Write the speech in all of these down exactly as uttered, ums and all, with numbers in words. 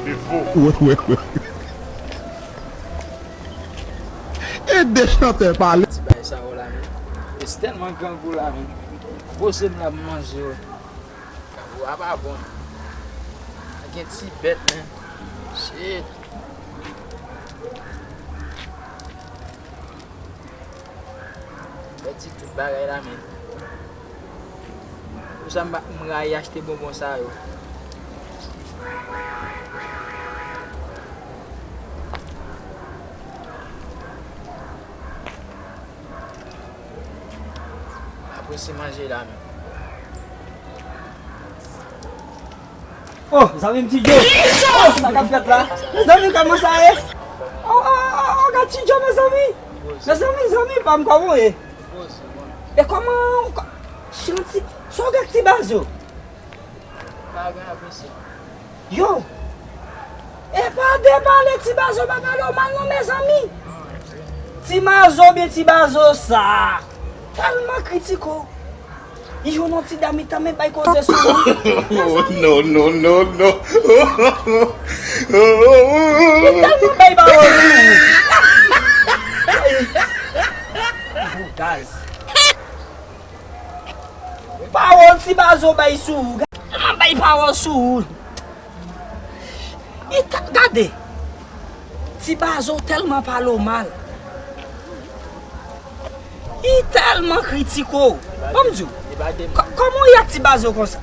Wi, wi, wi. Ede chantè pale. Ti bagay sa yo la menm. E se tèlman grangou la menm. Poze m la pou manje yo. Grangou a pa bon. Gen ti bèt menm. Shit. Pèdi tout bagay la menm. Pou sa m pa, m rayi achte bonbon sa yo. M apresye manje la menm. Oh, zanmi m Ti Djo. Oh, sa k ap fèt la? Mezanmi, kòman sa ye? Oh, oh, oh, oh, gad Ti Djo, mezanmi. Mezanmi, zanmi pa m, kòman w ye? E kòman ou ka, Chanti, sa w gen ak Ti Bazo? Yo, e pa depale Ti Bazo, pa pale w mal non, mezanmi. Ti Mazo oubyen Ti Bazo sa tèlman kritike w. Li jwenn yon ti dam, li tanmen bay koze sou ou. Oh, no, no, no, no. Li tèlman bay pawòl sou ou. Gaz. Pawòl Ti Bazo bay sou ou. Tèlman bay pawòl sou ou. Li ta, gade. Ti Bazo tèlman pale w mal. Li tèlman kritike w. Ban m di w. Kò-, kòman w ye ak Ti Bazo konsa?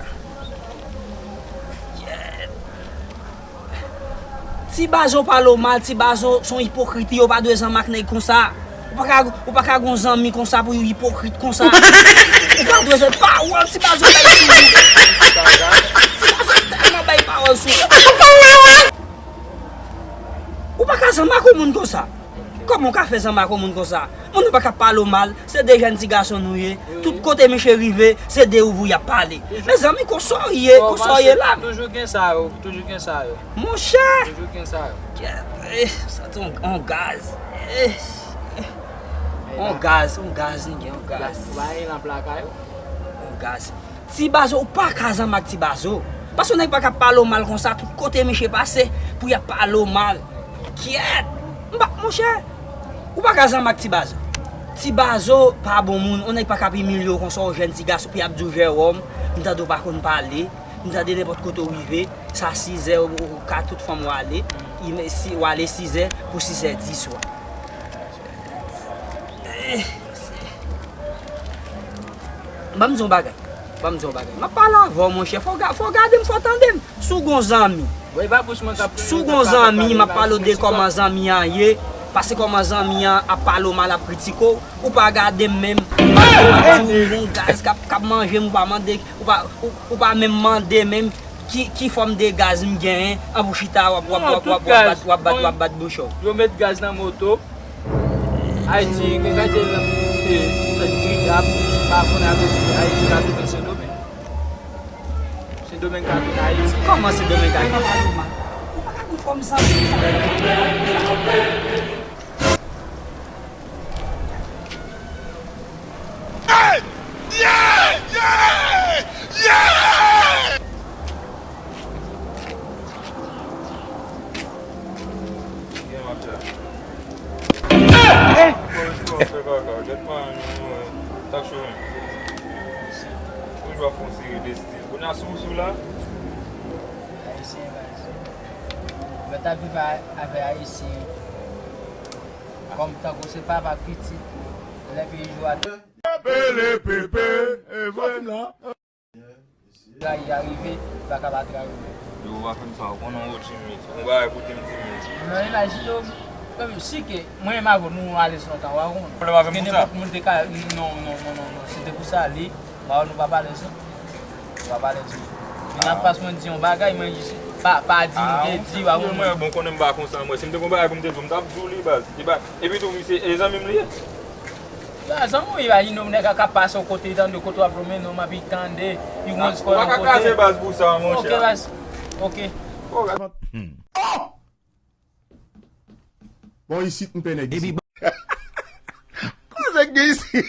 Ti Bazo pale w mal, Ti Bazo se yon ipokrit, yo pa dwe zanmi ak nèg konsa. Ou pa ka, ou pa ka gon zanmi konsa pou yon ipokrit konsa. Ou pa dwe zanmi, pawòl Ti Bazo bay sou ou. Ti Bazo tèlman bay pawòl sou ou. Ou pa ka zanmi ak yon moun konsa. Kòman w ka fè zanmi ak yon moun konsa? Moun nan pa ka pale w mal, se de jèn ti gason nou ye. Tout kote miche rive, se de ou pou y ap pale. Mezanmi, konsa w ye, konsa w ye la. Toujou gen sa yo, toujou gen sa yo. Monchè! Toujou gen sa yo. Kèt, eh, sa te yon, yon gaz. Eh, yon gaz, yon gaz, nèg, yon gaz. Ou pa gen lanp lakay ou? Yon gaz. Ti Bazo, ou pa ka zanmi ak Ti Bazo. Paske yon nèg pa ka pale w mal konsa, tout kote miche pase, pou y ap pale w mal. Kyèt! M pa, monchè, ou pa ka zanmi ak Ti Bazo. Ti Bazo pa bon moun, yon nèg pa ka ap imilye w konsa, yon jèn ti gason, pou y ap di w Jewòm, m tande w pa konn pale, m tande nenpòt kote w rive, sa sizè, ou, ou ka tout fanm w ale, si w ale sizè pou sizè dis swa. Eh, Ban m di w yon bagay. Ban m di w yon bagay. M ap pale avè w, monchè. Fò w ga-, fò w gade m, fò w tande m. Si w gon zanmi, si w gon zanmi, m ap pale w de kòman zanmi an ye. Paske kòman zanmi an ap pale w mal, ap kritike w, ou pa gade m menm. M ap di w yon gaz k ap, k ap manje m, ou pa mande, ou pa, ou, ou pa menm mande menm ki, ki fòm de gaz m genyen, an pou chita, w ap, w ap, w ap, w ap, w ap bat, w ap bat, w ap bat bouch ou. Yo met gaz nan moto. Ayiti, gen kantite lanp, e, fèt gridap, pa konn avèk Ayiti ka tounen Sendomeng. Sendomeng ka tounen Ayiti. Kòman Sendomeng ka tounen? Ou pa ka konn kòm sa. Gen mafya. Fò respè w fè kaka, gèt pa nou, sa k cho menm. Toujou ap fè yon seri de stil. Kounye a sou, sou la. Ayisyen, ayisyen. Mwen t ap viv a-, avè ayisyen. Kòm tankou se papa ak pitit. Lè peyi jou a. Pele pepe, e vre. Trayi a rive, li pa ka pa trayi. Yo, ou pa fè m sa, ou konnen ou timid. Ou bagay pou tim timid. Non, e la, Jino, menm si ke mwen menm avè w, nou alèz lontan, ou pa konnen. Pwoblèm avè m pou sa? Gen nenpòt moun te ka, non, non, non, non, non, se te pou sa, li, pa, nou pa pale ansanm. Nou pa pale ansanm. Men nan fas mwen di yon bagay, mwen jis pa, pa di m te di, ou pa konnen. Mwen, bon, konnen m pa konsa, mwen. Si m te gon bagay pou m te di w, m t ap di w li, baz. Li pa, epi tou, misye, e zanmi m li ye. Sa zanmi w, imajine w nèg la k ap pase yon kote, li tande kote w ap lonmen non m, epi li tande, li rann kò l yon kote. Ou pa ka kraze baz pou sa, monchè. Ok, baz. Ok. Bon, isit m pè nèg isit. Koze k gen isit?